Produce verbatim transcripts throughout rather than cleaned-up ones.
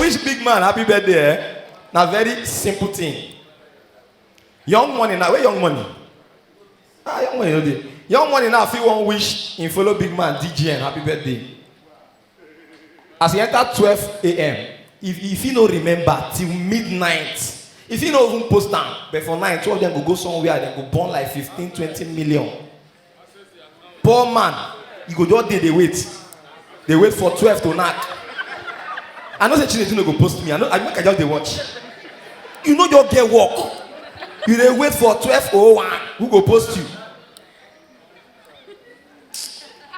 Wish big man happy birthday, eh? Na very simple thing. Young money now, where young money? Ah, young money no dey. Young money now fit wan wish im fellow big man D G N happy birthday. As e enter twelve a m, if, if he no remember till midnight, if he no even post am, but for night, two of them go go somewhere, dem go burn like fifteen, twenty million. Poor man, you go just dey, dey wait. Dey wait for twelve to knack. I know say Chinedu no go post me. I know, I make I just dey watch. You no just get work. You dey wait for twelve oh one. Who go post you?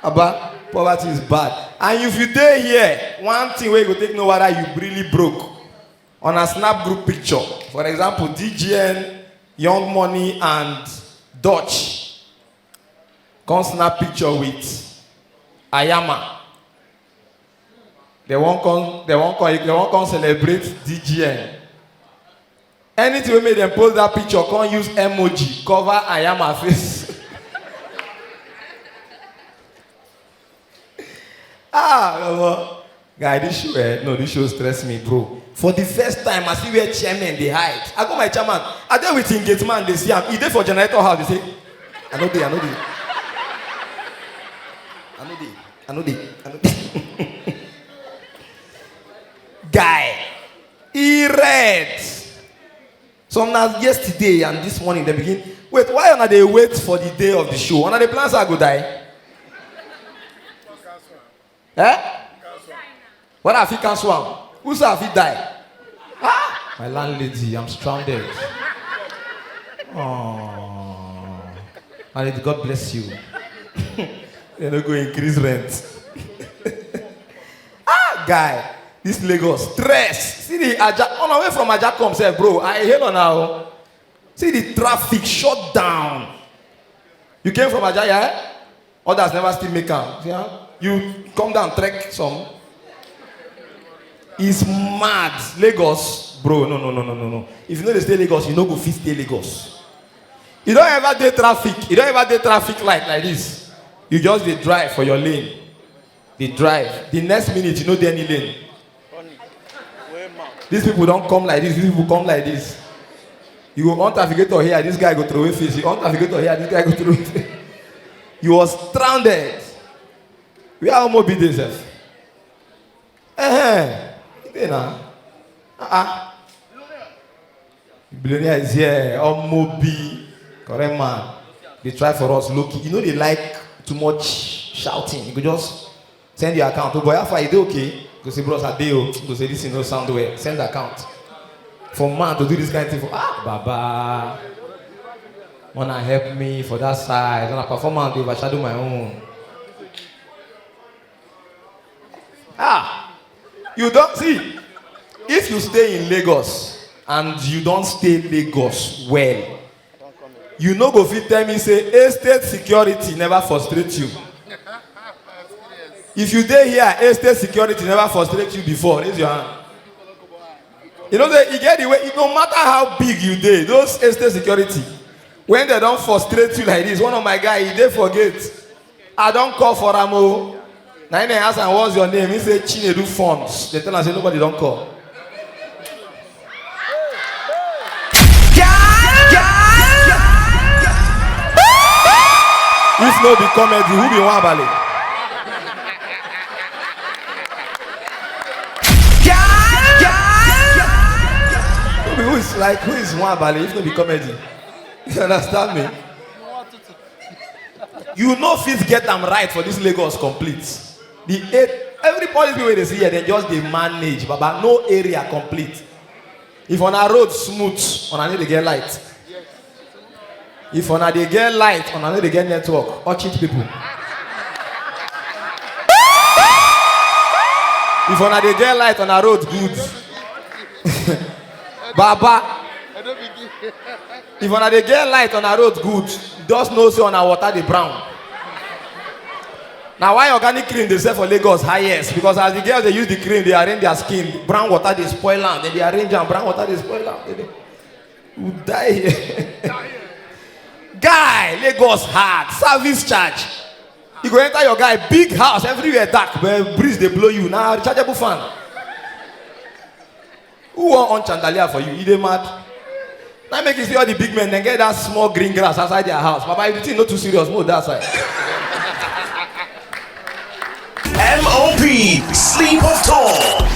Aba, poverty is bad. And if you dey here, one thing wey you go take know whether you really broke. On a snap group picture, for example, D G N, Young Money, and Dutch come snap picture with Ayama. They won't come, they won't come, they won't come celebrate D G N. Anything wey make dem post that picture, come use emoji cover Ayama face. Ah, omo. Guy, this show, eh? No, this show stress me, bro. For the first time, I see where chairman dey hide. I go my chairman. I dey with him gate man, they see am. He dey for generator house, they say, "I no dey, I no dey. I no dey, I no dey, I no dey." Guy, he red. Some na yesterday and this morning, they begin. Wait, why una dey wait for the day of the show? Una dey plan say I go die? Eh? What I fit cancel am? Who say I fit die? Ah, my landlady, I'm stranded. Oh, landlady, God bless you. They no go increase rent. Ah, guy, this Lagos stress. See the Ajah, on our way from Ajah come sef, bro. I hail on now. See the traffic shut down. You came from Ajah, yeah? Others never still make am. Yeah? You come down, trek some. It's mad. Lagos, bro. No, no, no, no, no, no. If you no dey stay Lagos, you no go fit stay Lagos. You don ever dey traffic? You don ever dey traffic light like this? You just dey drive for your lane. Dey drive. The next minute, you no dey any lane. These people don come like this. These people come like this. You go on trafficator here, this guy go throw away face. You on trafficator here, this guy go throw away face. You was stranded. Where Omobi dey sef? Eh, eh. He dey na. Ah, ah. Billionaire is here. Omobi, correct man. They try for us, low key. You know they like too much shouting. You go just send your account. Oh boy, how far? You dey okay? Go say, "Bros, I dey o." Go say, "This thing no sound well." Send the account. For man to do this kind of thing for, ah, Baba. Wanna help me for that side. Wanna performance dey overshadow my own. Ah, you don't see. If you stay in Lagos and you don't stay Lagos well, you no go fit tell me say estate security never frustrate you. If you dey here, estate security never frustrate you before. Raise your hand. You know say e get the way. No matter how big you dey, those estate security, when they don frustrate you like this, one of my guy, he dey for gate. I don call for am o. Na him dem ask am, "What's your name?" He say, "Chinedu Funds." They tell am say nobody don call. If no be comedy, who be Nwabali? Who be, who is, like, who is Nwabali if no be comedy? You understand me? You no fit get am right for this Lagos complete. The eight, every policy wey dey see here, they just dey manage. Baba, no area complete. If on a road smooth, on a need to get light. If on a dey get light, on a need to get network. Orchid people. If on a dey get light, on a road good. Baba. If una dey get light on a road good, just know say una water dey brown. Na why organic cream dey sell for Lagos highest, because as the girls dey use the cream, dey arrange their skin, brown water dey spoil am. Dem dey arrange am, brown water dey spoil am. Dem dey, you die here. Guy, Lagos hard. Service charge. You go enter your guy big house, everywhere dark, but breeze dey blow you. Na rechargeable fan. Who wan on chandelier for you? You dey mad? Na make you see all the big men, dem get that small green grass outside their house. Baba, if the thing no too serious, move that side. M O P, sleep of talk.